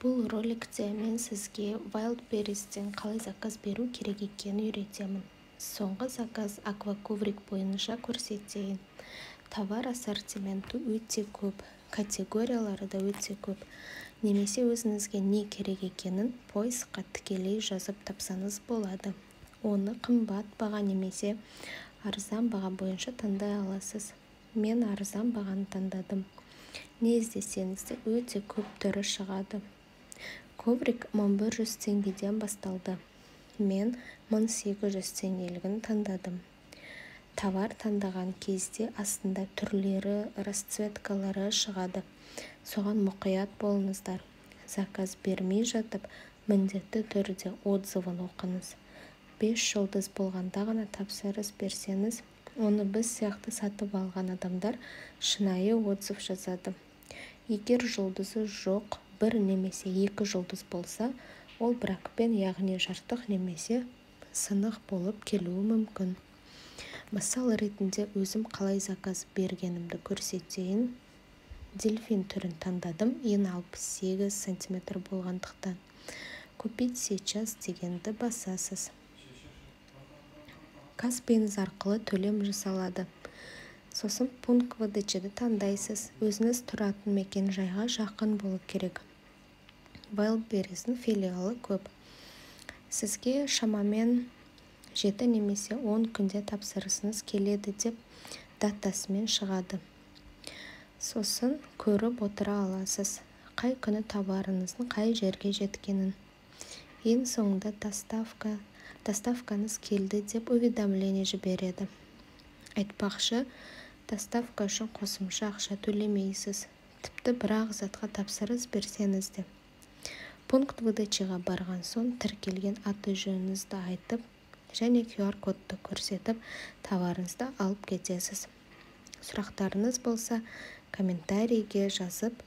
Бұл роликте мен сізге Wildberries'тен қалай заказ беру керек екенін үйретемін. Соңғы заказ акваковрик бойынша көрсетейін. Товар ассортименті өте көп, категориялары да өте көп. Немесе өзіңізге не керек екенін поискқа тікелей жазып тапсаңыз болады. Оны қымбат баға немесе арзан баға бойынша таңдай аласыз. Мен арзан бағаны таңдадым. Не іздесеңіз де, өте көп түрі шығады. Коврик 1100 теңгеден басталды. Мен 1800 теңгелігін таңдадым. Товар таңдаған кезде астында түрлері, расцветкалары шығады. Соған мұқият болыңыздар. Заказ бермей жатып, міндетті түрде отзывын оқыңыз. 5 жұлдыз болғанда ғана тапсырыс берсеңіз, оны біз сияқты сатып алған адамдар шынайы отзыв жазады. Егер жұлдызы жоқ, бір немесе екі жұлдыз болса, ол бракпен, яғни жыртық немесе сынық болып келуі мүмкін. Мысал ретінде өзім қалай заказ бергенімді көрсетейін. Дельфин түрін таңдадым, ені 68 сантиметр болғандықтан. «Купить сейчас» дегенді басасыз. Каспиіңіз арқылы төлем жасалады. Сосын пункт выдачаны таңдайсыз. Өзіңіз тұратын мекен жайға жақын болу керек. Wildberries'дің филиалы көп. Сізге шамамен 7 немесе 10 күнде тапсырысыңыз келеді деп датасымен шығады. Сосын көріп отыра аласыз, қай күні товарыңыздың қай жерге жеткенін. Ең соңында доставкаңыз келді деп уведомление жібереді. Айтпақшы, доставка үшін қосымша ақша төлемейсіз, тіпті бір-ақ затқа тапсырыс берсеңіз де. Пункт выдачаға барған соң, тіркелген аты-жөніңізді айтып және QR кодты көрсетіп, товарыңызды алып кетесіз. Сұрақтарыңыз болса, комментарийге жазып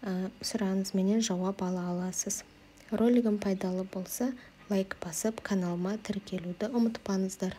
сұрағыңыз, менен жауап ала аласыз. Ролигім пайдалы болса, лайк басып, каналыма тіркелуді ұмытпаңыздар.